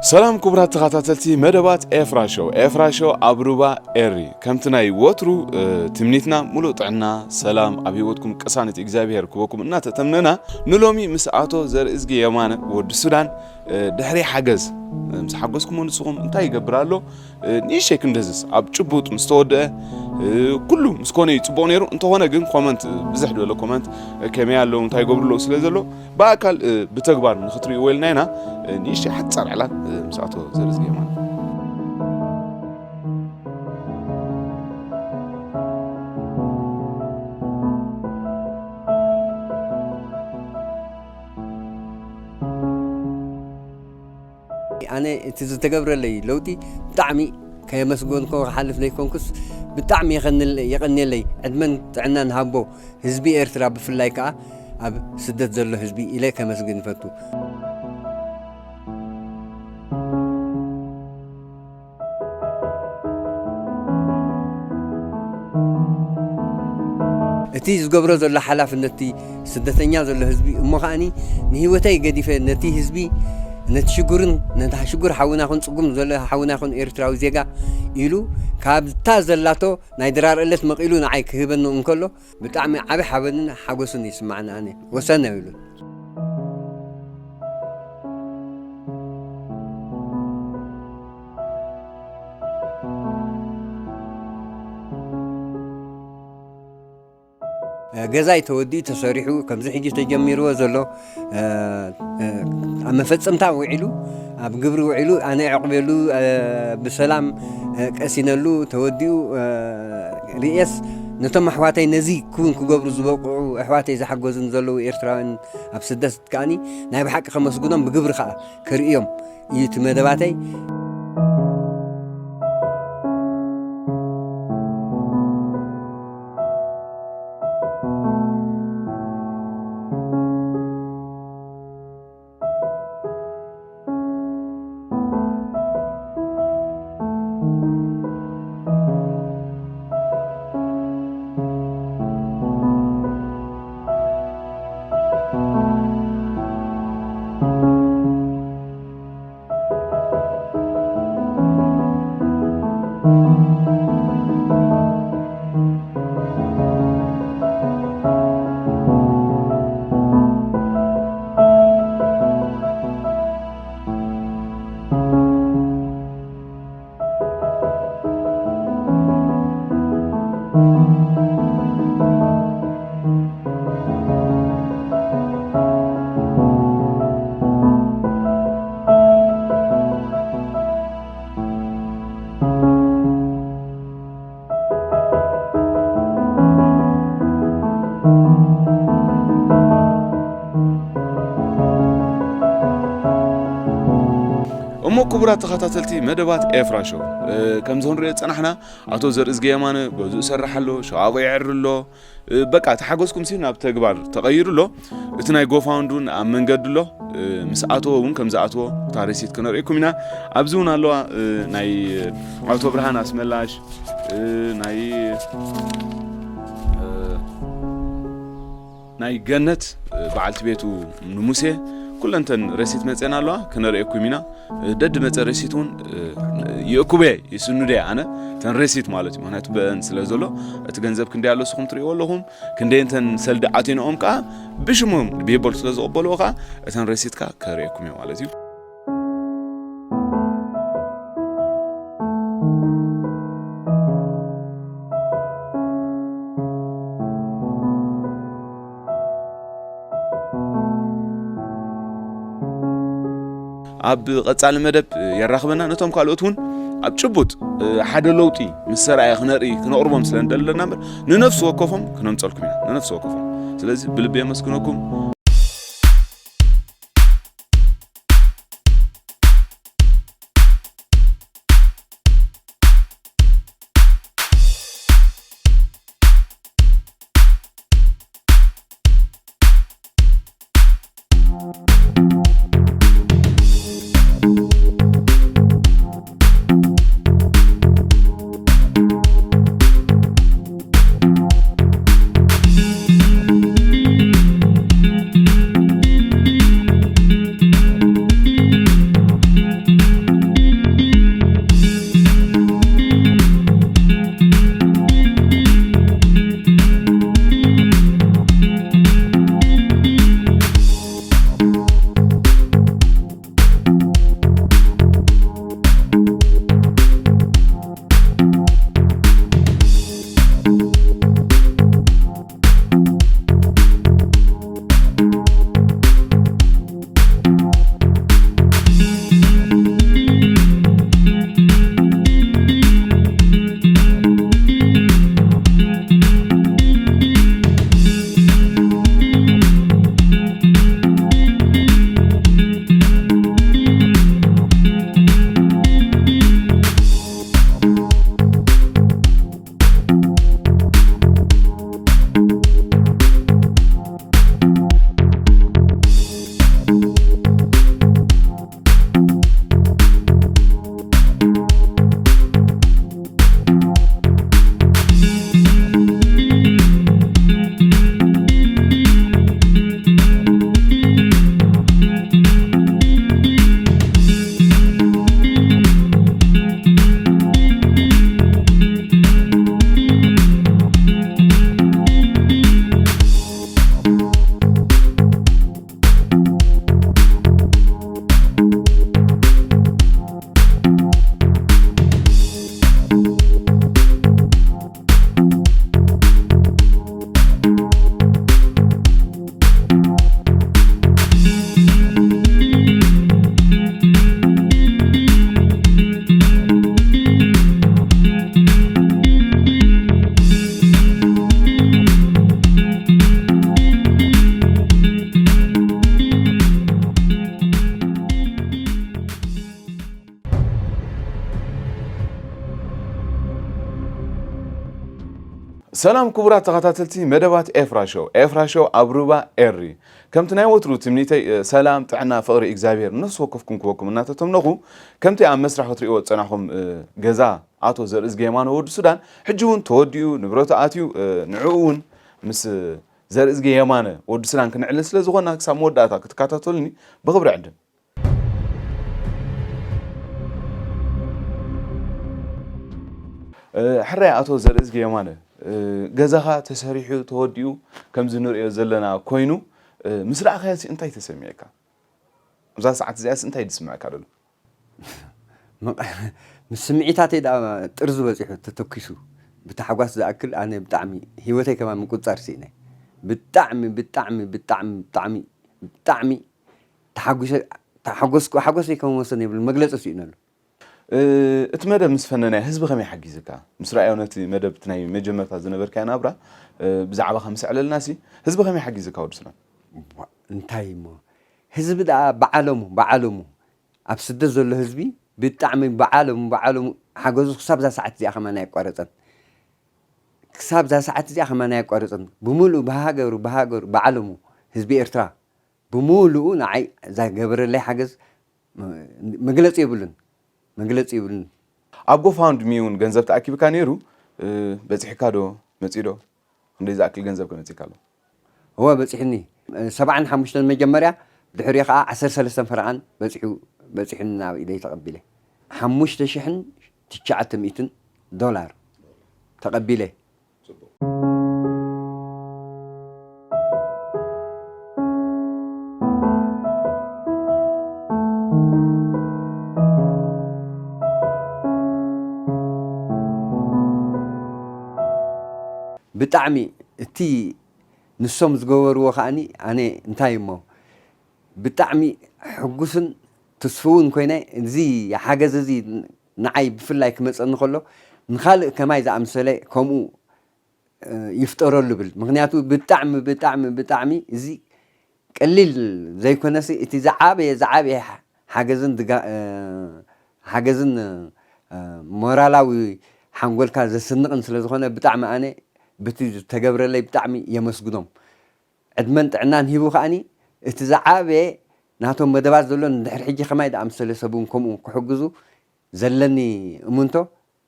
ሰላም ክቡራት ተኸታተልቲ መደባት ኤፍራ ሾው፣ ኤፍራ ሾው ኣብ ሩባ ኤሪ። ከምቲ ናይ ወትሩ፣ እ፣ ትምኒትና ሙሉእ ጥዕና፣ ሰላም፣ ኣብ ህይወትኩም ቅሳነት እግዚኣብሔር ክበኩም እናተተምነና፣ ንሎሚ ምስ ኣቶ ዘርእዝጊ የማነ ወዲ ሱዳን፣ እ፣ ድሕሪ ሓገዝ፣ እ፣ ምስ ሓገዝኩሞ ንስኹም እንታይ ይገብር ኣሎ? እ፣ ንእሽተይ ክንድህዝዝ፣ ኣብ ጭቡጥ ምስ ተወደአ፣ እ፣ ኩሉ ምስ ኮነ እዩ ጽቡቕ ነይሩ። እንተኾነ ግን ኮመንት፣ እ፣ ብዝሕ ዝበለ ኮመንት፣ እ፣ ከመይ ኣለዉ፣ እንታይ ይገብሩ ኣለዉ ስለ ዘሎ፣ ብኣካል፣ እ፣ ብተግባር ንኽትርእይዎ ኢልና ኢና፣ እ፣ ንእሽተይ ሓጻር ዕላል፣ እ፣ ምስ ኣቶ ዘርእዝጊ የማነ። ኣነ እቲ ዝተገብረለይ ለውጢ ብጣዕሚ ከየመስገንኮ ክሓልፍ ዘይኮንኩስ፣ ብጣዕሚ የቐንል-፣ የቐንየለይ። ዕድመን ጥዕናን ሃቦ ህዝቢ ኤርትራ፣ ብፍላይ ከኣ ኣብ ስደት ዘሎ ህዝቢ ኢለ ከመስግን ይፈቱ። እቲ ዝገብሮ ዘሎ ሓላፍነት፣ እቲ ስደተኛ ዘሎ ህዝቢ፣ እሞ ከኣኒ ንህይወተይ ገዲፈ ነቲ ህዝቢ፣ ነቲ ሽጉርን፣ ነቲ ሽጉር ሓውና ይኹን ጽጉም ዘሎ ሓውና ይኹን ኤርትራዊ ዜጋ ኢሉ፣ ካብታ ዘላቶ ናይ ድራር ዕለት መቒሉ ንዓይ ክህበኒ እንከሎ፣ ብጣዕሚ ዓቢ ሓበንን ሓጎስን ይስማዓኒ። ኣነ ወሰን የብሉን። ገዛይ ተወዲኡ ተሰሪሑ፣ ከምዚ ሕጂ ተጀሚርዎ ዘሎ፣ እ፣ እ፣ ኣብ መፈጸምታ ውዒሉ፣ ኣብ ግብሪ ውዒሉ፣ ኣነ ኣዕቑበሉ፣ እ፣ ብሰላም፣ እ፣ ቀሲነሉ፣ ተወዲኡ፣ እ፣ ርእየስ፣ ነቶም ኣሕዋተይ ነዚ ክውን ክገብሩ ዝበቕዑ ኣሕዋተይ ዝሓገዙን ዘለዉ ኤርትራውያን ኣብ ስደት ከኣኒ ናይ ብሓቂ ከመስግኖም፣ ብግብሪ ከኣ ክርእዮም እዩ እቲ መደባተይ። እሞ ክቡራት ተኸታተልቲ መደባት ኤፍራ ሾው፣ እ፣ ከምዚ ክንሪኦ ዝጸናሕና፣ ኣቶ ዘርእዝጊ የማነ ገዝኡ ይሰርሕ ኣሎ፣ ሸቓቑ የዕሪ ኣሎ። እ፣ በቃ፣ ተሓጎስኩም ሲ ናብ ተግባር ተቐይሩ ኣሎ። እቲ ናይ ጎፋውንድ እውን ኣብ መንገዲ ኣሎ። እ፣ ምስ ኣተወ እውን ከም ዝኣተወ እታ ሬሲት ክነርእየኩም ኢና። ኣብዚ እውን ኣለዋ፣ እ፣ ናይ ኣቶ ብርሃን ኣስመላሽ፣ እ፣ ናይ፣ እ፣ ናይ ገነት፣ እ፣ በዓልቲ ቤቱ ንሙሴ፣ ኩለንተን ሬሲት መፅየን ኣለዋ፣ ክነርእየኩም ኢና። እ፣ ደድ መፀ ሬሲት እውን፣ እ፣ ይእኩበ ይስኑደ ኣነ፣ ተን ሬሲት ማለት እዩ። ምክንያቱ በአን ስለ ዘሎ፣ እቲ ገንዘብ ክንደይ ኣሎ ንስኹም ትርእይዎ ኣለኹም፣ ክንደይ እንተን ሰልዲ ኣቴንኦም ከዓ ብሽሞም ብየበል ስለ ዝቕበልዎ ከዓ፣ እተን ሬሲት ከዓ ከርእየኩም እየ ማለት እዩ። ኣብ ቀጻሊ መደብ የራኽበና። ነቶም ካልኦት እውን ኣብ ጭቡጥ ሓደ ለውጢ ምስ ተራእየ ክነርኢ፣ ክነቕርቦም ስለ እንደለና እምበር፣ ንነፍሲ ወከፎም ክነምጸልኩም ኢና፣ ንነፍሲ ወከፎም። ስለዚ ብልቢ የመስግነኩም። ሰላም ክቡራት ተኸታተልቲ መደባት ኤፍራ ሾው። ኤፍራ ሾው ኣብ ሩባ ኤሪ። ከምቲ ናይ ወትሩ ትምኒተይ፣ እ፣ ሰላም፣ ጥዕና፣ ፍቕሪ እግዚኣብሔር ነፍሲ ወከፍኩም ክወኩም እናተተምነኹ፣ ከምቲ ኣብ መስራሕ ክትሪእዎ ዝጸናኹም፣ እ፣ ገዛ ኣቶ ዘርእዝጊ የማነ ወዲ ሱዳን፣ ሕጂ እውን ተወዲኡ፣ ንብረቱ ኣትዩ፣ እ፣ ንዕኡ እውን ምስ ዘርእዝጊ የማነ ወዲ ሱዳን ክንዕልል ስለ ዝኾንና፣ ክሳብ መወዳእታ ክትከታተሉኒ ብኽብሪ ዕድም። እ፣ ሕራይ ኣቶ ዘርእዝጊ የማነ፣ እ፣ ገዛኻ ተሰሪሑ ተወዲኡ ከምዚ ንርእዮ ዘለና ኮይኑ፣ እ፣ ምስ ረኣኻዮሲ እንታይ ተሰሚዕካ? ኣብዛ ሰዓት እዚኣስ እንታይ ዝስምዐካ ደሎ? መቐ-፣ ምስ ስምዒታተይ ደኣ ጥርዚ በጺሑ ተተኪሱ። ብታሕጓስ ዝኣክል ኣነ ብጣዕሚ ህይወተይ ከማን ምቁጽጻር ስኢነ። ብጣዕሚ፣ ብጣዕሚ፣ ብጣዕሚ፣ ብጣዕሚ፣ ብጣዕሚ ተሓጒሰ-፣ ተሓጎስኩ፣ ሓጎሰይ ከም ወሰን የብሉን፣ መግለጺ ስኢነሉ። እ፣ እቲ መደብ ምስ ፈነናዮ ህዝቢ ከመይ ሓጊዝካ? ምስ ረኣዮ ነቲ መደብ እቲ ናይ መጀመርታ ዝነበርካዮ ናብራ፣ እ፣ ብዛዕባኻ ምስ ኣዕለልናሲ ህዝቢ ከመይ ሓጊዝካ ወዲ ሱዳን? ዋ፣ እንታይ እሞ ህዝቢ ደኣ ብዓለሙ፣ ብዓለሙ ኣብ ስደት ዘሎ ህዝቢ ብጣዕሚ ብዓለሙ፣ ብዓለሙ ሓገዙ ክሳብ እዛ ሰዓት እዚኣ ከማን ኣየቋረጸን። ክሳብ እዛ ሰዓት እዚኣ ከማን ኣየቋረጸን። ብምሉኡ ብሃገሩ፣ ብሃገሩ፣ ብዓለሙ ህዝቢ ኤርትራ ብምሉኡ ንዓይ እዛ ገበረለይ ሓገዝ መ-፣ መግለጺ የብሉን፣ መግለጺ የብሉን። ኣብ ጎፋውንድሚ እውን ገንዘብ ተኣኪብካ ነይሩ፣ እ፣ በጺሕካ ዶ መጺኡ ዶ? ክንደይ ዝኣክል ገንዘብ ከ መጺእካ ኣሎ? እወ፣ በጺሑኒ። እ፣ ሰብዓን ሓሙሽተን መጀመርያ፣ ድሕሪኡ ኸዓ ዓሰርተ ሰለስተን ፈረቓን በጺሑ፣ በጺሑኒ ናብ ኢደይ ተቐቢለ። ሓሙሽተ ሽሕን ትሽዓተ ሚእትን ዶላር ተቐቢለ። ብጣዕሚ እቲ ንሶም ዝገበርዎ ከኣኒ ኣነ እንታይ እሞ ብጣዕሚ ሕጉስን ትስፉውን ኮይነ፣ እዚ ሓገዝ እዚ ንዓይ ብፍላይ ክመጸኒ ከሎ ንኻልእ ከማይ ዝኣምሰለ ከምኡ እ፣ ይፍጠረሉ ብል። ምኽንያቱ ብጣዕሚ፣ ብጣዕሚ፣ ብጣዕሚ እዚ ቀሊል ዘይኮነሲ፣ እቲ ዝዓበየ፣ ዝዓበየ ሓ-፣ ሓገዝን ድጋ-፣ እ፣ ሓገዝን፣ እ፣ ሞራላዊ ሓንጎልካ ዘስንቕን ስለ ዝኾነ፣ ብጣዕሚ ኣነ በቲ ዝተገብረለይ ብጣዕሚ የመስግኖም። ዕድመን ጥዕናን ሂቡ ከኣኒ፣ እቲ ዝዓበየ ናቶም መደባት ዘሎ ንድሕሪ ሕጂ ከማይ ደኣምሰለ ሰብ እውን ከምኡ ክሕግዙ ዘለኒ እምንቶ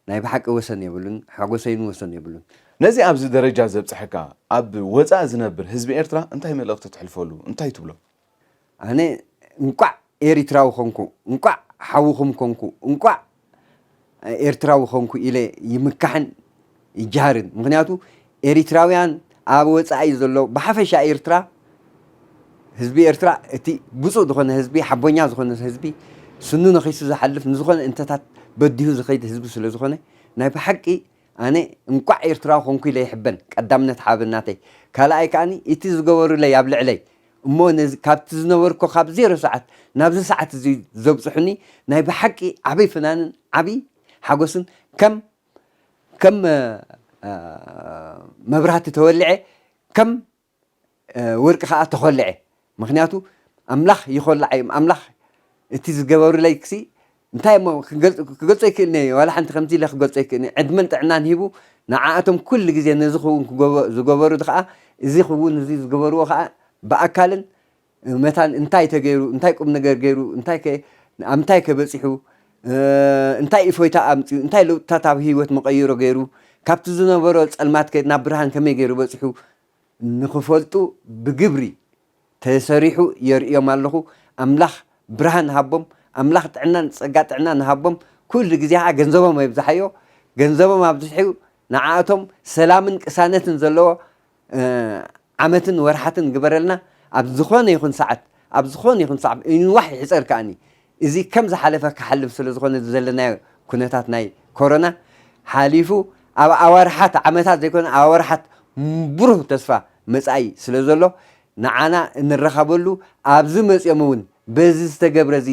ናይ ብሓቂ ወሰን የብሉን፣ ሓጎሰይን ወሰን የብሉን። ነዚ ኣብዚ ደረጃ ዘብጽሐካ፣ ኣብ ወጻኢ ዝነብር ህዝቢ ኤርትራ እንታይ መልእኽቲ ተሕልፈሉ? እንታይ ትብሎ? ኣነ እንቋዕ ኤሪትራዊ ኾንኩ፣ እንቋዕ ሓውኹም ኮንኩ፣ እንቋዕ ኤርትራዊ ኾንኩ ኢለ ይምካሕን ይጃሃርን። ምኽንያቱ ኤሪትራውያን ኣብ ወጻኢ ዘሎ ብሓፈሻ ኤርትራ ህዝቢ ኤርትራ እቲ ብጹእ ዝኾነ ህዝቢ፣ ሓቦኛ ዝኾነ ህዝቢ፣ ስኑ ነኺሱ ዝሓልፍ፣ ንዝኾነ እንተታት በዲሁ ዝኸይድ ህዝቢ ስለ ዝኾነ፣ ናይ ብሓቂ ኣነ እንቋዕ ኤርትራዊ ኾንኩ ኢለ ይሕበን፣ ቀዳምነት ሓበን ናተይ። ካልኣይ ከኣኒ፣ እቲ ዝገበሩለይ ኣብ ልዕለይ፣ እሞ ነዚ፣ ካብቲ ዝነበርኩ ካብ ዜሮ ሰዓት ናብዚ ሰዓት እዚ ዘብጽሑኒ፣ ናይ ብሓቂ ዓብይ ፍናንን ዓብይ ሓጎስን ከም፣ ከም፣ እ፣ መብራህቲ ተወልዐ፣ ከም እ፣ ወርቂ ኸዓ ተኾልዐ። ምኽንያቱ ኣምላኽ ይኾልዓ እዮም። ኣምላኽ እቲ ዝገበሩለይ ክሲ እንታይ እሞ ክገልጽ-፣ ክገልጾ ኣይክእልን እየ። ዋላ ሓንቲ ከምዚ ኢለ ክገልጾ ኣይክእልን እየ። ዕድመን ጥዕናን ሂቡ ንዓኣቶም ኩሉ ግዜ ነዚ ክውን ክገበ-፣ ዝገበሩ ከኣ፣ እዚ ክውን እዚ ዝገበርዎ ከኣ ብኣካልን መታን እንታይ ተገይሩ፣ እንታይ ቁም ነገር ገይሩ፣ እንታይ ከ-፣ ኣብ እንታይ ከ በጺሑ፣ እ፣ እንታይ እፎይታ ኣምጺኡ፣ እንታይ ለውጥታት ኣብ ህይወት መቐይሮ ገይሩ፣ ካብቲ ዝነበሮ ጸልማት ከ ናብ ብርሃን ከመይ ገይሩ በጺሑ፣ ንኽፈልጡ ብግብሪ ተሰሪሑ የርእዮም ኣለኹ። ኣምላኽ ብርሃን ሃቦም፣ ኣምላኽ ጥዕናን ጸጋ ጥዕናን ሃቦም። ኩሉ ግዜ ኸዓ ገንዘቦም ኣይብዝሓዮ፣ ገንዘቦም ኣብዝሑ ንዓኣቶም ሰላምን ቅሳነትን ዘለዎ፣ እ፣ ዓመትን ወርሓትን ግበረልና። ኣብ ዝኾነ ይኹን ሰዓት፣ ኣብ ዝኾነ ይኹን ሰዓት፣ ይንዋሕ ይሕጸር ከኣኒ፣ እዚ ከም ዝሓለፈ ክሓልፍ ስለ ዝኾነ፣ እዚ ዘለናዮ ኩነታት ናይ ኮሮና ሓሊፉ፣ ኣብ ኣዋርሓት፣ ዓመታት ዘይኮነ፣ ኣብ ኣዋርሓት ብሩህ ተስፋ መጻኢ ስለ ዘሎ፣ ንዓና እንረኻበሉ፣ ኣብዚ መጽዮም እውን በዚ ዝተገብረ እዚ፣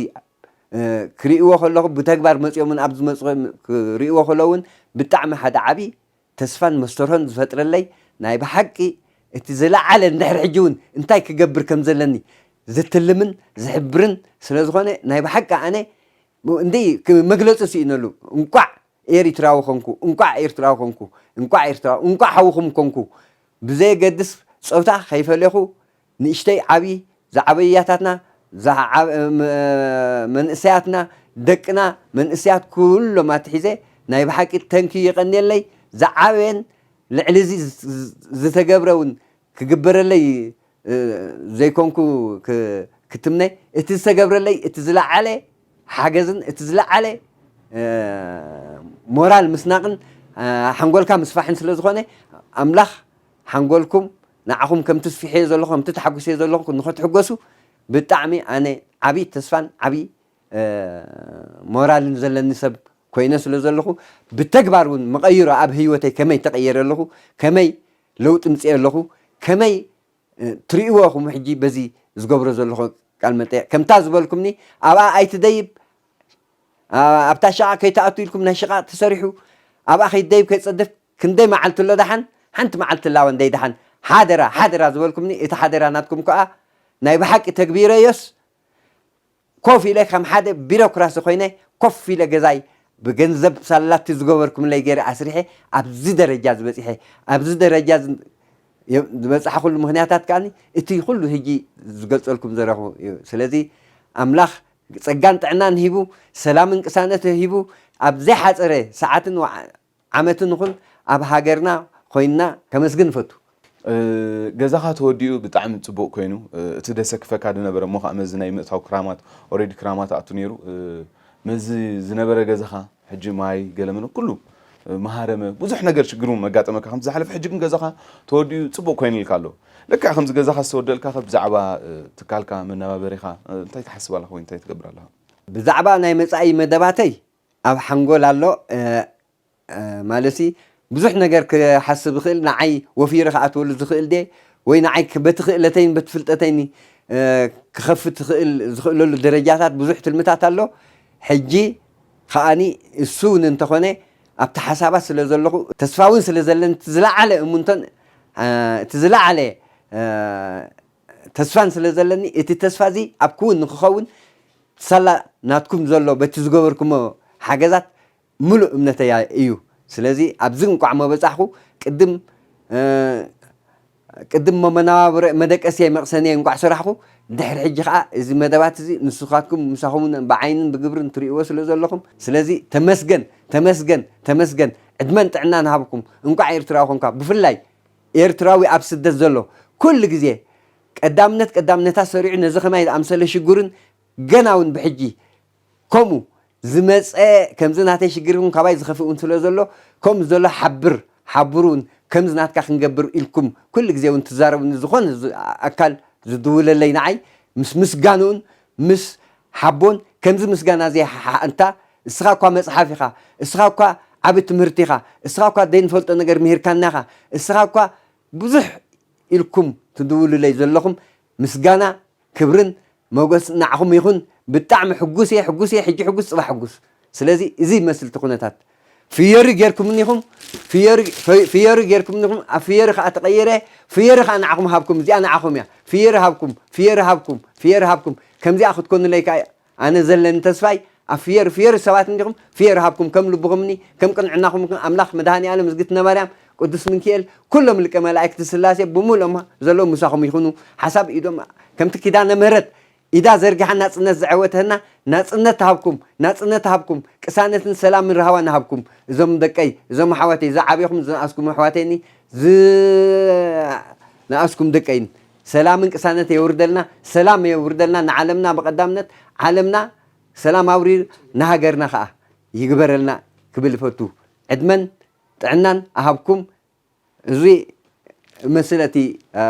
እ፣ ክርእይዎ ከለኹ፣ ብተግባር መጽዮም እውን ኣብዚ መጽ-፣ ክርእይዎ ከለዉ እውን ብጣዕሚ ሓደ ዓቢ ተስፋን መስተርሆን ዝፈጥረለይ ናይ ብሓቂ እቲ ዝለዓለ እንድሕር ሕጂ እውን እንታይ ክገብር ከም ዘለኒ ዝትልምን ዝሕብርን ስለ ዝኾነ ናይ ብሓቂ ኣነ እንዲ ክ-፣ መግለጺ ስኢነሉ። እንቋዕ ኤሪትራዊ ኾንኩ፣ እንቋዕ ኤርትራዊ ኾንኩ፣ እንቋዕ ኤርትራዊ፣ እንቋዕ ሓውኹም ኮንኩ፣ ብዘየገድስ ጾታ ከይፈለኹ ንእሽተይ ዓብዪ፣ ዝዓበዩ ኣያታትና፣ ዝዓብ-፣ መ-፣ መንእሰያትና፣ ደቅና፣ መንእሰያት ኩሎም ኣትሒዘ ናይ ብሓቂ ተንኪ የቐንየለይ። ዝዓበየን ልዕሊ እዚ ዝ-፣ ዝ-፣ ዝተገብረ እውን ክግበረለይ፣ እ፣ ዘይኮንኩ ክ-፣ ክትምነ፣ እቲ ዝተገብረለይ፣ እቲ ዝለዓለ ሓገዝን እቲ ዝለዓለ፣ እ፣ ሞራል ምስናቕን፣ እ፣ ሓንጎልካ ምስፋሕን ስለ ዝኾነ፣ ኣምላኽ ሓንጎልኩም ንዓኹም ከም ትስፍሕዮ ዘለኹ፣ ከም ትተሓጉስዮ ዘለኹ ንኽትሕጎሱ ብጣዕሚ ኣነ ዓብዪ ተስፋን ዓብዪ፣ እ፣ ሞራልን ዘለኒ ሰብ ኮይነ ስለ ዘለኹ፣ ብተግባር እውን መቐይሮ ኣብ ህይወተይ ከመይ ተቐየረ ኣለኹ፣ ከመይ ለውጢ ምፅእ ኣለኹ፣ ከመይ፣ እ፣ ትርእይዎ ኢኹም ሕጂ በዚ ዝገብሮ ዘለኹ ቃል መጠየቕ። ከምታ ዝበልኩምኒ ኣብኣ ኣይትደይብ፣ ኣ-፣ ኣብታ ሸቓ ከይትኣቱ ኢልኩም ናይ ሸቓ ተሰሪሑ፣ ኣብኣ ከይትደይብ ከይትጸድፍ ክንደይ መዓልቲ ኣሎ ደሓን? ሓንቲ መዓልቲ ኣላወ እንደይ ደሓን? ሓደራ፣ ሓደራ ዝበልኩምኒ፣ እቲ ሓደራ ናትኩም ከኣ ናይ ብሓቂ ተግቢረዮስ፣ ኮፍ ኢለ ከም ሓደ ቢሮክራሲ ኮይነ ኮፍ ኢለ ገዛይ ብገንዘብ ሳላቲ ዝገበርኩምለይ ገይረ ኣስሪሐ ኣብዚ ደረጃ ዝበጺሐ፣ ኣብዚ ደረጃ ዝ-፣ የ-፣ ዝበጻሕኩሉ ምኽንያታት ከኣ እቲ ኩሉ ሕጂ ዝገልጸልኩም ዘለኹ እዩ። ስለዚ ኣምላኽ ጸጋን ጥዕናን ሂቡ፣ ሰላምን ቅሳነት ሂቡ፣ ኣብ ዘይሓጸረ ሰዓትን ወዓ-፣ ዓመትን ይኹን ኣብ ሃገርና ኮይንና ከመስግን እፈቱ። እ፣ ገዛኻ ተወዲኡ ብጣዕሚ ጽቡቕ ኮይኑ፣ እ፣ እቲ ደሰክፈካ ዝነበረ እሞ ኸኣ መዚ ናይ ምእታው ክራማት፣ ኦሬዲ ክራማት ኣቱ ነይሩ። እ፣ መዚ ዝነበረ ገዛኻ ሕጂ ማይ፣ ገለመለ፣ ኩሉ፣ እ፣ መሃረመ፣ ብዙሕ ነገር ሽግሩ መጋጠመካ ከም ዝሓለፈ፣ ሕጂ ግን ገዛኻ ተወዲኡ ጽቡቕ ኮይኑልካ ኣሎ። ልክዕ ከምዚ ገዛኻ ዝተወደልካ ኸ ብዛዕባ፣ እ፣ ትካልካ፣ መነባበሪኻ፣ እ፣ እንታይ ትሓስብ ኣለኻ ወይ እንታይ ትገብር ኣለኻ? ብዛዕባ ናይ መጻኢ መደባተይ ኣብ ሓንጎል ኣሎ፣ እ፣ እ፣ ማለትሲ ብዙሕ ነገር ክሓስብ ይኽእል፣ ንዓይ ወፊረ ክኣትወሉ ዝኽእል ድየ? ወይ ንዓይ ክ-፣ በቲ ክእለተይን በቲ ፍልጠተይን፣ እ፣ ክኸፍት ዝኽእል፣ ዝኽእለሉ ደረጃታት ብዙሕ ትልምታት ኣሎ። ሕጂ ከኣኒ እሱ እውን እንተኾነ ኣብቲ ሓሳባት ስለ ዘለኹ፣ ተስፋ እውን ስለ ዘለኒ፣ እቲ ዝለዓለ እሙንቶን፣ እ፣ እቲ ዝለዓለ፣ እ፣ ተስፋን ስለ ዘለኒ፣ እቲ ተስፋ እዚ ኣብ ክውን ንክኸውን ሳላ ናትኩም ዘሎ በቲ ዝገበርኩሞ ሓገዛት ምሉእ እምነተይ እዩ። ስለዚ ኣብዚ እንቋዕ መበጻሕኩ፣ ቅድም፣ እ፣ ቅድም መ-፣ መነባብሮ መደቀስየ መቕሰንየ እንቋዕ ሰራሕኩ፣ ድሕሪ ሕጂ ኸኣ እዚ መደባት እዚ ንስኻትኩም ምሳኹም ብዓይንን ብግብርን ትርእይዎ ስለ ዘለኹም፣ ስለዚ ተመስገን፣ ተመስገን፣ ተመስገን። ዕድመን ጥዕናን ሃብኩም። እንቋዕ ኤርትራዊ ኮንካ። ብፍላይ ኤርትራዊ ኣብ ስደት ዘሎ ኩሉ ግዜ ቀዳምነት ቀዳምነታት ሰሪዑ ነዚ ከማይ ዝኣምሰለ ሽጉርን ገና እውን ብሕጂ ከምኡ ዝመጸ ከምዚ ናተይ ሽግር እውን ካባይ ዝኸፍእ እውን ስለ ዘሎ፣ ከምኡ ዘሎ ሓብር፣ ሓብሩ እውን ከምዚ ናትካ ክንገብር ኢልኩም ኩሉ ግዜ እውን ትዛረቡኒ፣ ዝኾነ ዝ-፣ ኣካል ዝድውለለይ ንዓይ ምስ ምስጋንኡን ምስ ሓቦን ከምዚ ምስጋና እዚ ሓ-፣ ሓ-፣ እንታ እስኻ እኳ መጽሓፍ ኢኻ፣ እስኻ እኳ ዓቢ ትምህርቲ ኢኻ፣ እስኻ እኳ ዘይንፈልጦ ነገር ምሂርካና ኢኻ፣ እስኻ እኳ ብዙሕ ኢልኩም ትድውሉለይ ዘለኹም ምስጋና ክብርን ሞገስ ንዓኹም ይኹን። ብጣዕሚ ሕጉስ እየ፣ ሕጉስ እየ፣ ሕጂ ሕጉስ፣ ጽባሕ ሕጉስ። ስለዚ እዚ ይመስል እቲ ኩነታት። ፍየሪ ጌርኩምኒ ኢኹም፣ ፍየሪ፣ ፍየሪ ጌርኩምኒ ኢኹም፣ ኣብ ፍየሪ ከኣ ተቐይረ፣ ፍየሪ ከኣ ንዓኹም ሃብኩም፣ እዚኣ ንዓኹም እያ። ፍየሪ ሃብኩም፣ ፍየሪ ሃብኩም፣ ፍየሪ ሃብኩም። ከምዚኣ ክትኮኑለይ ከኣ ኣነ ዘለኒ ተስፋይ ኣብ ፍየሪ፣ ፍየሪ ሰባት እንዲኹም፣ ፍየሪ ሃብኩም፣ ከም ልብኹምኒ፣ ከም ቅንዕናኹም ኣምላኽ መድሃኔ ዓለም፣ እዝግትነ ማርያም፣ ቅዱስ ሚካኤል፣ ኩሎም ሊቀ መላእክቲ ስላሴ ብምልኦም ዘለዉ ምሳኹም ይኹኑ። ሓሳብ ኢዶም ከምቲ ኪዳነ ምህረት ኢዳ ዘርጊሓ ናጽነት ዘዐወተና፣ ናጽነት ሃብኩም፣ ናጽነት ሃብኩም፣ ቅሳነትን ሰላምን ራህዋን ሃብኩም። እዞም ደቀይ፣ እዞም ኣሕዋተይ፣ ዝዓበኹም ዝነኣስኩም ኣሕዋተይኒ፣ ዝነኣስኩም ደቀይን፣ ሰላምን ቅሳነት የውርደልና፣ ሰላም የውርደልና ንዓለምና ብቐዳምነት፣ ዓለምና ሰላም ኣውሪድ ንሃገርና ኸኣ ይግበረልና ክብል እፈቱ። ዕድመን ጥዕናን ኣሃብኩም። እዚ እመስል እቲ፣ እ፣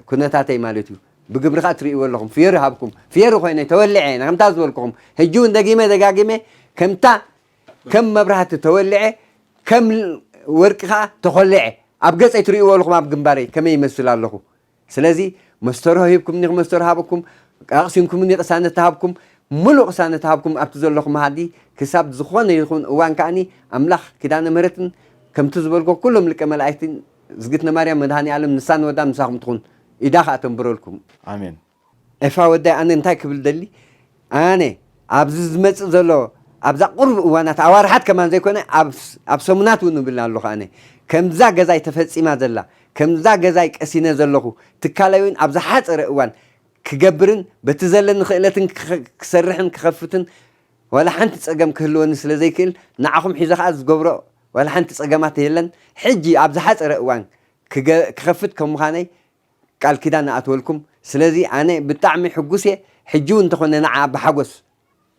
ኩነታተይ ማለት እዩ። ብግብሪ ኸኣ ትርእይዎ ኣለኹም። ፍየሪ ሃብኩም። ፍየሪ ኮይነ ተወሊዐ፣ ከምታ ዝበልኩኹም። ሕጂ እውን ደጊመ ደጋጊመ ከምታ ከም መብራህቲ ተወሊዐ፣ ከም ወርቂ ኸኣ ተኾሊዐ። ኣብ ገጸይ ትርእይዎ ኣለኹም፣ ኣብ ግንባረይ ከመይ ይመስል ኣለኹ። ስለዚ መስተርሆ ሂብኩምኒ፣ መስተርሆ ሃበኩም፣ ኣቕሲንኩምኒ፣ ቅሳነት ሃብኩም፣ ሙሉእ ቅሳነት ሃብኩም ኣብቲ ዘለኹም ሃዲ፣ ክሳብ ዝኾነ ይኹን እዋን ከኣኒ ኣምላኽ ኪዳነ ምህረትን ከምቲ ዝበልኩ ኩሎም ሊቀ መላእክትን ዝግትነ ማርያም መድሃኒ ዓለም ንሳን ወዳ ምሳኹም ትኹን። ኢዳ ከኣ ተንብረልኩም። ኣሜን። ኤፋ ወዳይ፣ ኣነ እንታይ ክብል ደሊ? ኣነ ኣብዚ ዝመጽእ ዘሎ ኣብዛ ቁርብ እዋናት ኣዋርሓት ከማን ዘይኮነ ኣብ ሰሙናት እውን እብልና ኣለኹ ኣነ። ከምዛ ገዛይ ተፈጺማ ዘላ፣ ከምዛ ገዛይ ቀሲነ ዘለኹ፣ ትካለይ እውን ኣብ ዝሓጸረ እዋን ክገብርን በቲ ዘለኒ ክእለትን ክሰርሕን ክኸፍትን ዋላ ሓንቲ ጸገም ክህልወኒ ስለ ዘይክእል፣ ንዓኹም ሒዘ ከኣ ዝገብሮ ዋላ ሓንቲ ጸገማት የለን። ሕጂ ኣብ ዝሓጸረ እዋን ክኸፍት ከም ምዃነይ ቃል ኪዳን ንኣትወልኩም። ስለዚ ኣነ ብጣዕሚ ሕጉስ እየ። ሕጂ እውን እንተኾነ ንዓ ብሓጎስ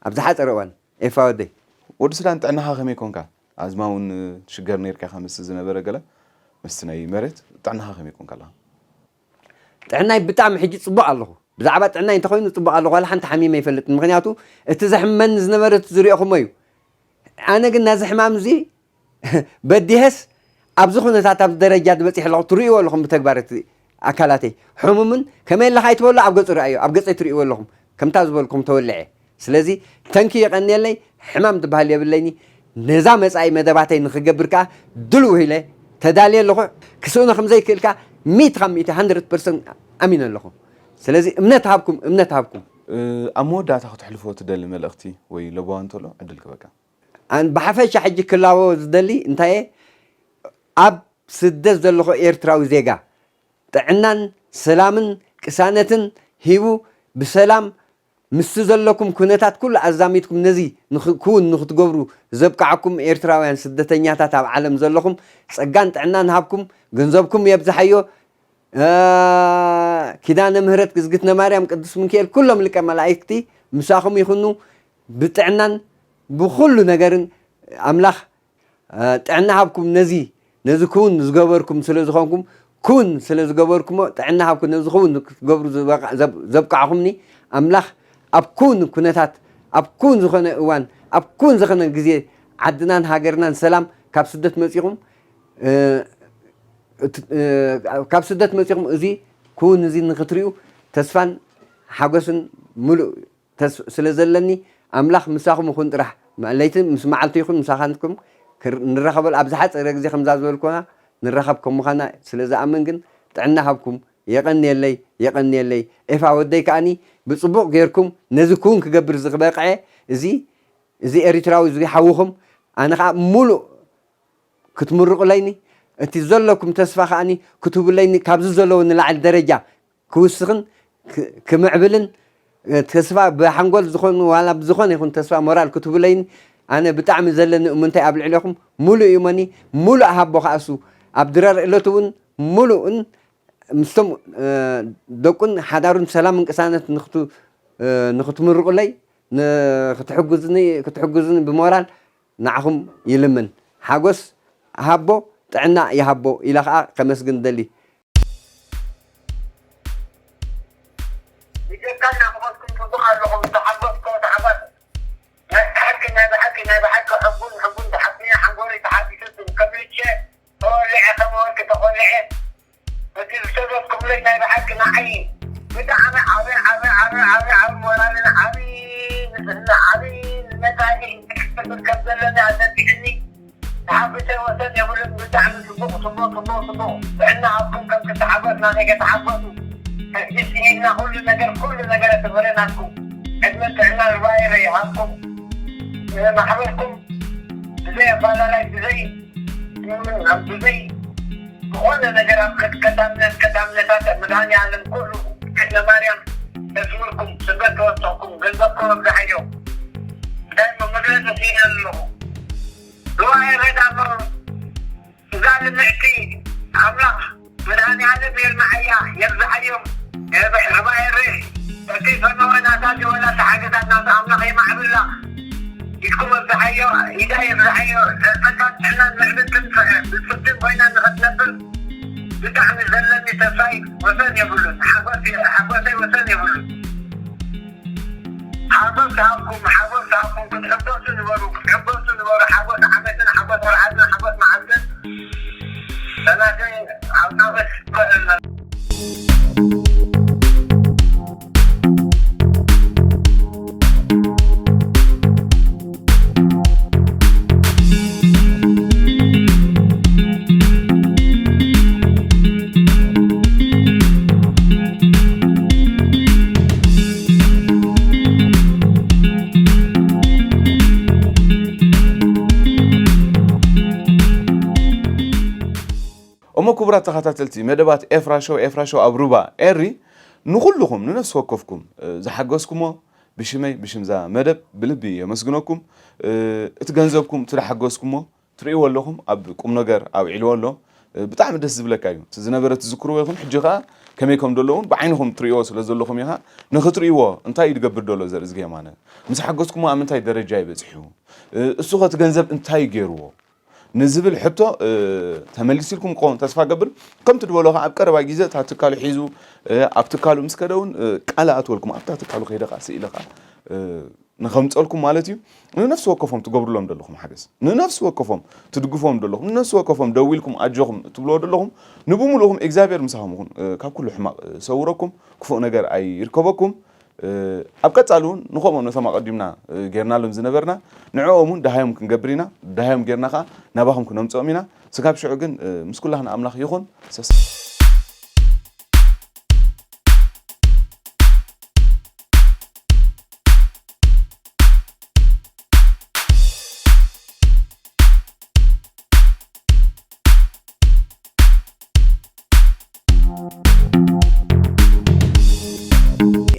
ኣብ ዝሓጸረ እዋን ኤፋ ወደይ። ወዲ ሱዳን ጥዕናኻ ከመይ ኮንካ? ኣዝማ እውን ሽገር ነይርካ ኢኻ ምስ ዝነበረ ገለ ምስቲ ናይ መሬት ጥዕናኻ ከመይ ኮንካ ኣለኻ? ጥዕናይ ብጣዕሚ ሕጂ ጽቡቕ ኣለኹ። ብዛዕባ ጥዕናይ እንተኾይኑ ጽቡቕ ኣለኹ። ዋላ ሓንቲ ሓሚመ ኣይፈልጥን። ምኽንያቱ እቲ ዘሕምመኒ ዝነበረ እቲ ዝሪኦኹሞ እዩ። ኣነ ግን ነዚ ሕማም እዚ በዲሀስ ኣብዚ ኩነታት ኣብዚ ደረጃ ዝበፂሕ ኣለኹ ትርእይዎ ኣለኹም ብተግባር እቲ ኣካላተይ ሕሙምን ከመይ ኣለኻ ኣይትበሉ ኣብ ገፁ ረኣዮ ኣብ ገፀይ ትርእይዎ ኣለኹም ከምታ ዝበልኩም ተወልዐ ስለዚ ተንኪ የቐንየለይ ሕማም ዝበሃል የብለይኒ ነዛ መፃኢ መደባተይ ንክገብር ከዓ ድልው ኢለ ተዳልየ ኣለኹ ክስእኖ ከምዘይክእል ከዓ ሚእቲ ካብ ሚእቲ ሃንድረድ ፐርሰንት ኣሚነ ኣለኹ ስለዚ እምነት ሃብኩም እምነት ሃብኩም ኣብ መወዳእታ ክትሕልፎ ትደሊ መልእኽቲ ወይ ለበዋ እንተሎ ዕድል ክበካ ብሓፈሻ ሕጂ ክላቦ ዝደሊ እንታይ እየ ኣብ ስደት ዘለኹ ኤርትራዊ ዜጋ ጥዕናን ሰላምን ቅሳነትን ሂቡ ብሰላም ምስቲ ዘለኩም ኩነታት ኩሉ ኣዛሚድኩም ነዚ ክውን ንክትገብሩ ዘብቃዓኩም ኤርትራውያን ስደተኛታት ኣብ ዓለም ዘለኹም ጸጋን ጥዕናን ሃብኩም ገንዘብኩም የብዝሓዮ ኪዳነ ምህረት ግዝግትነ ማርያም ቅዱስ ምንክኤል ኩሎም ሊቀ መላእክቲ ምሳኹም ይኹኑ ብጥዕናን ብኹሉ ነገርን ኣምላኽ ጥዕና ሃብኩም ነዚ ነዚ ክውን ዝገበርኩም ስለ ዝኾንኩም ክውን ስለ ዝገበርኩሞ ጥዕና ሃብኩም ነዚ ክውን ክትገብሩ ዘብቃዕኹምኒ ኣምላኽ ኣብ ክውን ኩነታት ኣብ ክውን ዝኾነ እዋን ኣብ ክውን ዝኾነ ግዜ ዓድናን ሃገርናን ሰላም ካብ ስደት መፂኹም ካብ ስደት መፂኹም እዚ ክውን እዚ ንክትሪኡ ተስፋን ሓጎስን ሙሉእ ተስ- ስለ ዘለኒ ኣምላኽ ምሳኹም ይኹን ጥራሕ ለይቲ ምስ መዓልቱ ይኹን ምሳኻንኩም ክር- ንራኸበሉ ኣብ ዝሓፀረ ግዜ ከምዛ ዝበልኩና ንራኸብ ከም ምዃና ስለ ዝኣምን ግን ጥዕና ሃብኩም የቐንየለይ የቐንየለይ ኤፋ ወደይ ከኣኒ ብፅቡቕ ጌርኩም ነዚ ክውን ክገብር ዝበቕዐ እዚ እዚ ኤሪትራዊ እዚ ሓውኹም ኣነ ከዓ ሙሉእ ክትምርቑለይኒ እቲ ዘለኩም ተስፋ ከኣኒ ክትህቡለይኒ ካብዚ ዘለዎ ንላዕሊ ደረጃ ክውስኽን ክምዕብልን ተስፋ ብሓንጎል ዝኾኑ ዋላ ብዝኾነ ይኹን ተስፋ ሞራል ክትህቡለይኒ ኣነ ብጣዕሚ ዘለኒ እሙንታይ ኣብ ልዕሌኹም ሙሉእ እዩ እመኒ ሙሉእ ሃቦ ከኣሱ ኣብ ድራር እለቱ እውን ሙሉእን ምስቶም ደቁን ሓዳሩን ሰላምን ቅሳነት ንክትምርቁለይ ክትሕግዙኒ ብሞራል ንዓኹም ይልምን ሓጎስ ሃቦ ጥዕና ይሃቦ ኢለ ከዓ ከመስግን ደሊ ብጀካ እናኸፈልኩም ጽቡቕ ኣለኹም ተሓጎስኮ ተሓጓስ ናይ ብሓቂ ናይ ብሓቂ ናይ ብሓቂ ሕቡን ሕቡን ተሓቢነ ሓንጎለይ ተሓዲሱ ከምልቼ ተወሊዐ ከም ወርቂ ተኾሊዐ እቲ ዝሰደድኩምለይ ናይ ብሓቂ ንዓይ ብጣዕሚ ዓቢ ዓቢ ዓቢ ዓቢ ዓቢ ሞራልን ዓቢ ንጽህና ዓቢ መጻኢ ክብል ከም ዘለኒ ኣዘንጊዕኒ ተሓጒሰ ወሰን የብሉን ብጣዕሚ ጽቡቕ ጽቡቕ ጽቡቕ ጽቡቕ ጥዕና ሃብኩም ከም ክትሓጎስና ከይተሓጎሱ ሕጂ ስኢልና ኩሉ ነገር ኩሉ ነገር ተፈረናኩም ዕድመ ጥዕና ርባይረ ይሃብኩም ማሕበርኩም ብዘይ ኣባላላይ ብዘይ ብዘይ ዝኾነ ነገር ኣብ ቀዳምነት ቀዳምነታት መድሃኒ ዓለም ኩሉ ቅድመ ማርያም ተስምርኩም ስበት ተወሰኹም ገንዘብኩም ኣብዛሓዮ እንታይ መግለፂ ስኢነ ኣለኹ ዝዋይ ረዳሞ እዛ ልምዕቲ ኣምላኽ መድሃኒ ዓለም የልማዓያ የብዛሓዮ ርባኤሬ እቲ ፈነወ ናታ ዝወላ ተሓገዛት ናታ ኣምላኽ የማዕብላ ኢድኩም ኣብዝሓዮ ኢዳ የብዝሓዮ ዕድመታን ጥዕናን ምዕብል ትንፍዕ ብፅብትን ኮይና ንኽትነብር ብጣዕሚ ዘለኒ ተስፋይ ወሰን የብሉን ሓጎስ ሓጎሰይ ወሰን የብሉን ሓጎስ ሃብኩም ሓጎስ ሃብኩም ክትሕጎሱ ንበሩ ክትሕጎሱ ንበሩ ሓጎስ ዓመትን ሓጎስ ወርዓትን ሓጎስ መዓልትን ሰናይ ኣብ ዓመት ይበለና ክቡራት ተኸታተልቲ መደባት ኤፍራ ሾው፣ ኤፍራ ሾው ኣብ ሩባ ኤሪ፣ ንኹልኹም ንነፍሲ ወከፍኩም፣ እ፣ ዝሓገዝኩሞ ብሽመይ ብሽምዛ መደብ ብልቢ የመስግነኩም። እ፣ እቲ ገንዘብኩም፣ እቲ ዝሓገዝኩሞ ትርእይዎ ኣለኹም፣ ኣብ ቁም ነገር ኣውዒልዎ ኣሎ። እ፣ ብጣዕሚ ደስ ዝብለካ እዩ። እቲ ዝነበረ ትዝክርዎ ይኹን፣ ሕጂ ኸኣ ከመይ ከም ዘሎ እውን ብዓይንኹም ትርእይዎ ስለ ዘለኹም ኢኻ። ንኽትርእይዎ እንታይ እዩ ዝገብር ዘሎ ዘርእዝጊ የማነ? ምስ ሓገዝኩሞ ኣብ ምንታይ ደረጃ እዩ በጺሑ? እ፣ እሱ ኸ እቲ ገንዘብ እንታይ ገይርዎ? ንዝብል ሕቶ፣ እ፣ ተመሊስልኩም ክኸውን ተስፋ ገብር። ከምቲ ዝበሎ ኸዓ ኣብ ቀረባ ግዜ እታ ትካሉ ሒዙ፣ እ፣ ኣብ ትካሉ ምስ ከደ እውን፣ እ፣ ቃል ኣትወልኩም ኣብታ ትካሉ ከይደ ኸዓ ስኢለ ኸዓ፣ እ፣ ንኸምፀልኩም ማለት እዩ። ንነፍሲ ወከፎም ትገብሩሎም ዘለኹም ሓገዝ፣ ንነፍሲ ወከፎም ትድግፎም ዘለኹም፣ ንነፍሲ ወከፎም ደዊልኩም ኣጆኹም ትብልዎ ዘለኹም፣ ንብምሉእኹም እግዚኣብሔር ምሳኹም ይኹን። እ፣ ካብ ኩሉ ሕማቕ፣ እ፣ ሰውረኩም፣ ክፉእ ነገር ኣይርከበኩም። እ፣ ኣብ ቀጻሊ እውን ንኸምኦም ነቶም ኣቐዲምና፣ እ፣ ጌርናሎም ዝነበርና ንዕኦም እውን ደሃዮም ክንገብር ኢና። ደሃዮም ጌርና ኸዓ ናባኹም ክነምጽኦም ኢና። ስጋብ ሽዑ ግን፣ እ፣ ምስ ኩላህና ኣምላኽ ይኹን። ሰስ-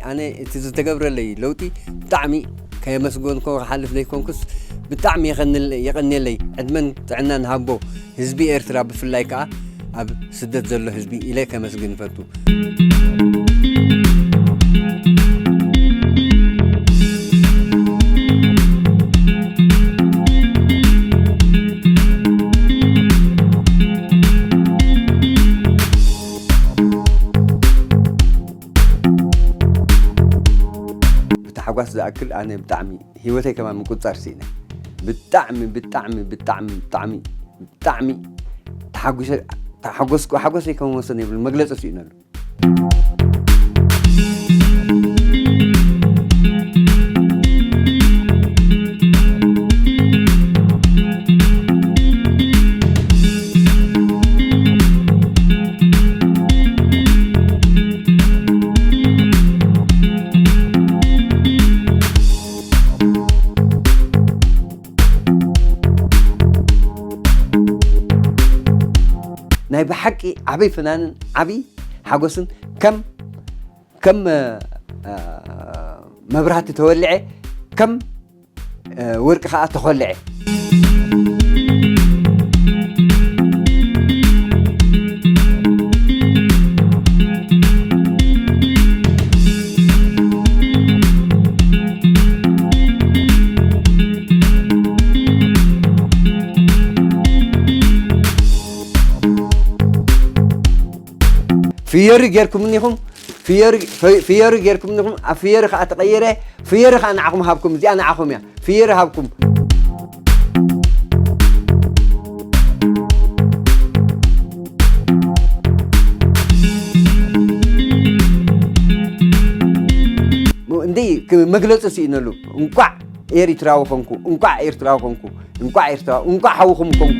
ኣነ እቲ ዝተገብረለይ ለውጢ ብጣዕሚ ከየመስገንኮ ክሓልፍ ዘይኮንኩስ ብጣዕሚ የቐንል-፣ የቐንየለይ። ዕድመን ጥዕናን ሃቦ ህዝቢ ኤርትራ ብፍላይ ከኣ ኣብ ስደት ዘሎ ህዝቢ ኢለ ከመስግን ይፈቱ። ብታሕጓስ ዝኣክል ኣነ ብጣዕሚ ህይወተይ ከማን ምቁጽጻር ስኢነ። ብጣዕሚ፣ ብጣዕሚ፣ ብጣዕሚ፣ ብጣዕሚ፣ ብጣዕሚ ተሓጒሰ-፣ ተሓጎስኩ፣ ሓጎሰይ ከም ወሰን የብሉን፣ መግለጺ ስኢነሉ። ናይ ብሓቂ ዓብይ ፍናንን ዓብይ ሓጎስን ከም፣ ከም፣ እ፣ መብራህቲ ተወልዐ፣ ከም፣ እ፣ ወርቂ ኸዓ ተኾልዐ። ፍየሪ ጌርኩምኒ ኢኹም፣ ፍየሪ፣ ፍየሪ ጌርኩምኒ ኢኹም፣ ኣብ ፍየሪ ኸዓ ተቐይረ፣ ፍየሪ ኸዓ ንዓኹም ሃብኩም፣ እዚኣ ንዓኹም እያ፣ ፍየሪ ሃብኩም። እንዲ መግለጺ ስኢነሉ። እንቋዕ ኤሪትራዊ ኾንኩ፣ እንቋዕ ኤርትራዊ ኾንኩ፣ እንቋዕ ኤርትራዊ፣ እንቋዕ ሓውኹም ኮንኩ።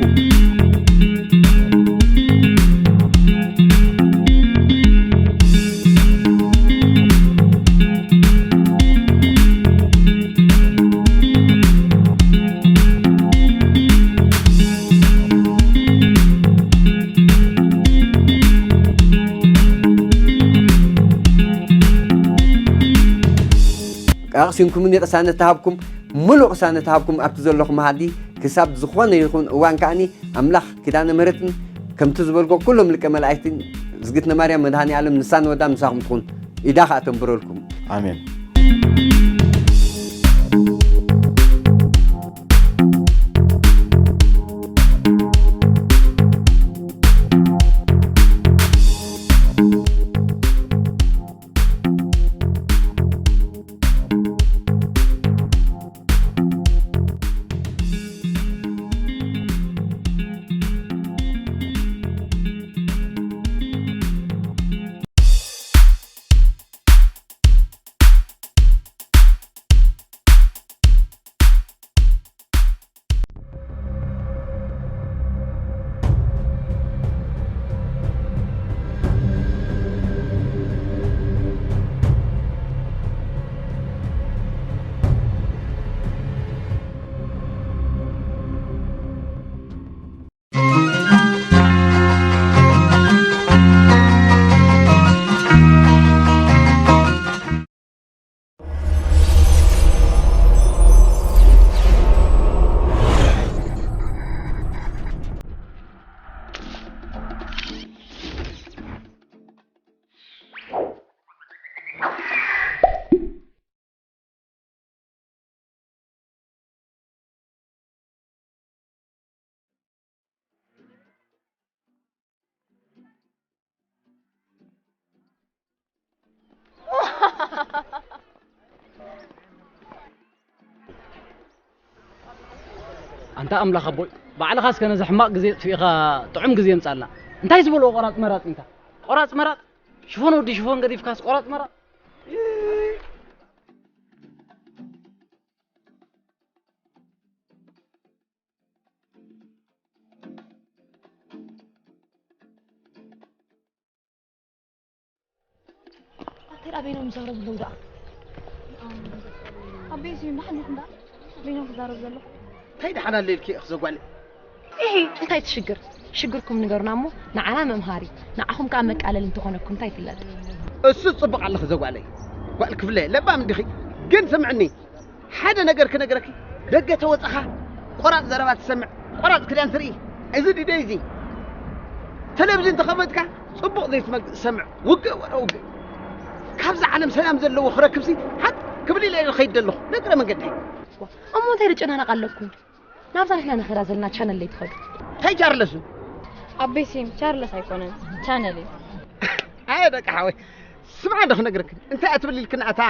ኣቕሲንኩምኒ ቅሳነት ተሃብኩም፣ ምሉእ ቅሳነት ተሃብኩም ኣብቲ ዘለኹም ሃዲ ክሳብ ዝኾነ ይኹን እዋን ከኣኒ ኣምላኽ ኪዳነ ምሕረትን ከምቲ ዝበልኩ ኩሎም ሊቀ መላእክትን ዝግትነ ማርያም መድሃኒ ዓለም ንሳን ወዳ ምሳኹም ትኹን። ኢዳ ከኣ ተንብረልኩም። ኣሜን። ኣንታ ኣምላኽ ኣቦይ፣ ባዕልኻስ ከ ነዚ ሕማቕ ግዜ ኣጥፊእኻ ጥዑም ግዜ የምጻልና። እንታይ ዝበልዎ ቆራጽ መራጽ እንታ? ቆራጽ መራጽ? ሽፎን ወዲ ሽፎን ገዲፍካስ ቆራጽ መራጽ? ኣንታይ ደኣ በይኖም ይዛረቡ ኣለዉ ደኣ? ኣቤ ስዩም ደሓን ዲኹም ደኣ? በይኖም ክዛረቡ ዘለኹ። እንታይ ደሓን ኣሎ ኢልኪ ኢኺ ዘጓለይ? ኢሂ፣ እንታይ እቲ ሽግር? ሽግርኩም ንገሩና እሞ ንዓና መምሃሪ፣ ንዓኹም ከኣ መቃለሊ እንተኾነኩም እንታይ ይፍለጥ? እሱ ጽቡቕ ኣለኺ ዘጓለይ። ጓል ክፍለ ለባም እንዲኺ። ግን ስምዕኒ፣ ሓደ ነገር ክነግረኪ፣ ደገ ተወጻኻ ቆራጽ ዘረባ ትሰምዕ፣ ቆራጽ ክዳን ትርኢ። እዚ ድደይ እዚ ቴሌቪዥን ተኸፈትካ ጽቡቕ ዘይትመግ ትሰምዕ። ውግእ ወረ ውግእ። ካብዛ ዓለም ሰላም ዘለዎ ክረክብሲ ሓጥ ክብል ኢለ እየ ዝኸይድ ዘለኹ። ነግረ መንገዲ። እሞ እንታይ ዝጨናነቕ ኣለኩም? ናብዛ ንሕና ንኸዳ ዘለና ቻነል ለይትኸዱ። እንታይ ቻርለስ? ኣቤ ሲም ቻርለስ ኣይኮነን፣ ቻነል እዩ። ኣየ ደቂ ሓወይ፣ ስምዓ እንዶ ክነግረክን። እንታይ እያ ትብል ኢልክን ኣታ፣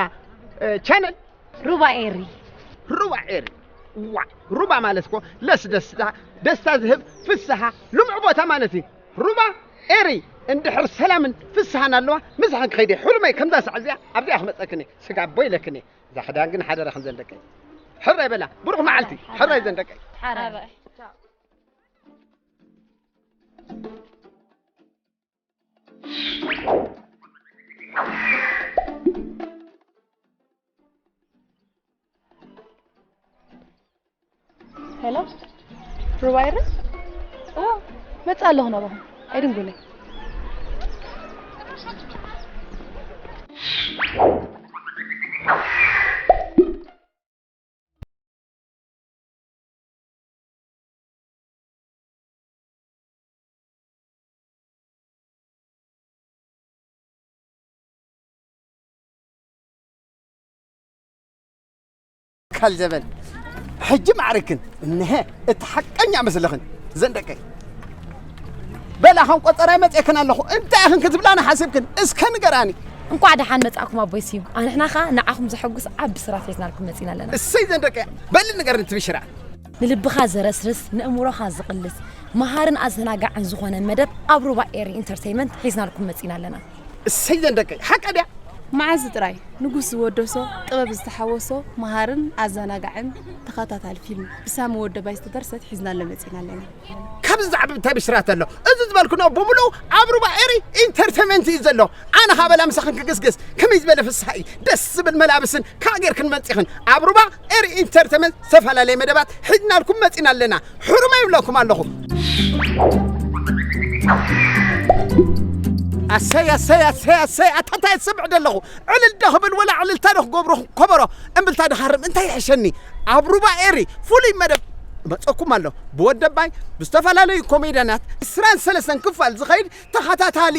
እ፣ ቻነል? ሩባ ኤሪ። ሩባ ኤሪ። ዋ፣ ሩባ ማለት እኮ ለስደስታ፣ ደስታ ዝህብ ፍስሃ፣ ልሙዕ ቦታ ማለት እዩ። ሩባ ኤሪ። እንድሕር ሰላምን ፍስሃን ኣለዋ፣ ምሳኽን ክኸይድ እየ። ሕሩመይ ከምዛ ሳዕ እዚኣ፣ ኣብዚኣ ክመጸክን እየ። ስጋ ኣቦ ኢለክን እየ። እዛ ክዳን ግን ሓደራኽን ዘን ደቀይ። ሕራይ በላ፣ ብሩኽ መዓልቲ፣ ሕራይ ዘን ደቀይ። ሓራይ። ሄሎ፣ ሩባይረ? እዎ፣ መጽእ ኣለኹ ናባኹም። ኣይድንጉለይ። ካልጀበል ሕጂ ማዕርክን እነሀ እቲ ሓቀኛ መስለኽን ዘንደቀይ በላ ከም ቆጸራይ መጽእክን ኣለኹ እንታይ ኢኽን ክትብላኒ ሓሲብክን እስከ ንገራኒ። እንኳዕ ደሓን መጻእኩም ኣቦይ ስዩም። ኣንሕና ኸኣ ንዓኹም ዘሐጉስ ዓቢ ስራት ሒዝናልኩም መጺና ኣለና። እሰይ ዘንደቀያ በሊ ንገርኒ ትብሽራ። ንልብኻ ዘረስርስ ንእምሮኻ ዝቕልስ መሃርን ኣዘናጋዕን ዝኾነ መደብ ኣብ ሩባ ኤሪ ኢንተርተይመንት ሒዝናልኩም መጺና ኣለና። እሰይ ዘንደቀይ ሓቃ ድያ? መዓዝ ጥራይ ንጉስ ዝወደሶ ጥበብ ዝተሓወሶ መሃርን ኣዘናጋዕን ተኸታታሊ ፊልም ብሳሚ ወደባይ ዝተደርሰት ሒዝናሎ መጺና ኣለና። ካብዚ ዝዓቢ እንታይ ብስራት ኣሎ? እዚ ዝበልኩ ነው ብምሉኡ ኣብ ሩባ ኤሪ ኢንተርቴመንት እዩ ዘሎ። ኣነ ኻበላ ምሳኽን ክግስግስ ከመይ ዝበለ ፍስሃ እዩ። ደስ ዝብል መላብስን ካብ ጌርክን መጺኽን ኣብ ሩባ ኤሪ ኢንተርቴመንት ዝተፈላለየ መደባት ሒዝናልኩም መጺና ኣለና። ሕሩመይ ይብለኩም ኣለኹ። ኣሰይ ኣሰይ ኣሰይ ኣሰይ ኣታ እንታይ ትሰምዕ ደለኹ? ዕልል ዶ ክብል ወላ ዕልልታ ዶ ክገብሩ ከበሮ እምብልታ ድሃርም እንታይ ይሕሸኒ? ኣብ ሩባ ኤሪ ፍሉይ መደብ መጸኩም ኣሎ። ብወደባይ ብዝተፈላለዩ ኮሜድያናት ዕስራን ሰለስተን ክፋል ዝኸይድ ተኸታታሊ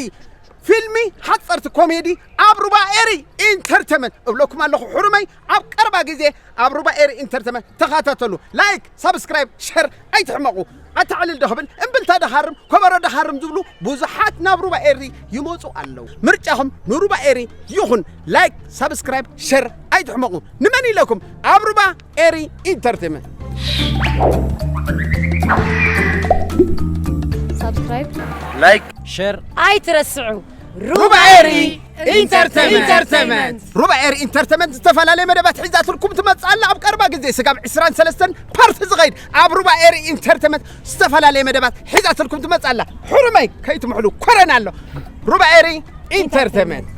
ፊልሚ ሓጸርቲ ኮሜዲ ኣብ ሩባ ኤሪ ኢንተርተመንት እብለኩም ኣለኹ። ሕሩመይ ኣብ ቀረባ ግዜ ኣብ ሩባ ኤሪ ኢንተርተመንት ተኸታተሉ። ላይክ፣ ሳብስክራይብ፣ ሸር ኣይትሕመቑ። ኣታ ዕልል ዶ ክብል እምብልታ ዶ ክሃርም ከበሮ ዶ ክሃርም ዝብሉ ብዙሓት ናብ ሩባ ኤሪ ይመጹ ኣለዉ። ምርጫኹም ንሩባ ኤሪ ይኹን። ላይክ፣ ሳብስክራይብ፣ ሸር ኣይትሕመቑ። ንመን ኢለኩም? ኣብ ሩባ ኤሪ ኢንተርቴመንት። ሳብስክራይብ፣ ላይክ፣ ሸር ኣይትረስዑ። ሩባ ኤሪ ኢንተርቴመንት። ኢንተርቴመንት። ሩባ ኤሪ ኢንተርቴመንት ዝተፈላለየ መደባት ሒዛትልኩም ትመጽእ ኣላ። ኣብ ቀረባ ግዜ ስጋብ ዕስራን ሰለስተን ፓርቲ ዝኸይድ ኣብ ሩባ ኤሪ ኢንተርቴመንት ዝተፈላለየ መደባት ሒዛትልኩም ትመጽእ ኣላ። ሕሩመይ ከይትምሕሉ ኮረና ኣሎ። ሩባ ኤሪ ኢንተርቴመንት።